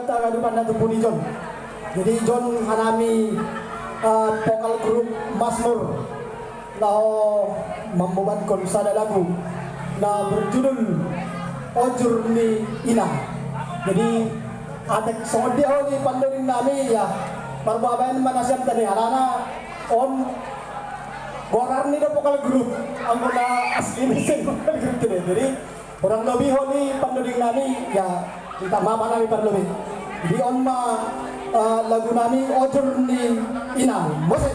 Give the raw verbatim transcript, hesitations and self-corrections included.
Taga dupan datu pudi John. Jadi John hanami, eh, vokal grup Masmur. Lao mambobankon sada lagu na berjudul Ojur ni Ina. Jadi atek songon dia holi pandoding nami ya. Marbabaen ma nasiam tadi halana on gorar ni do vokal grup. Anggo na asli ni sen vokal grup tadi. Jadi Kurang lobi holi pandoding nami ya, minta maaf nami parlobi. Di on ma, eh, lagu nami Ojur ni Ina. Musik.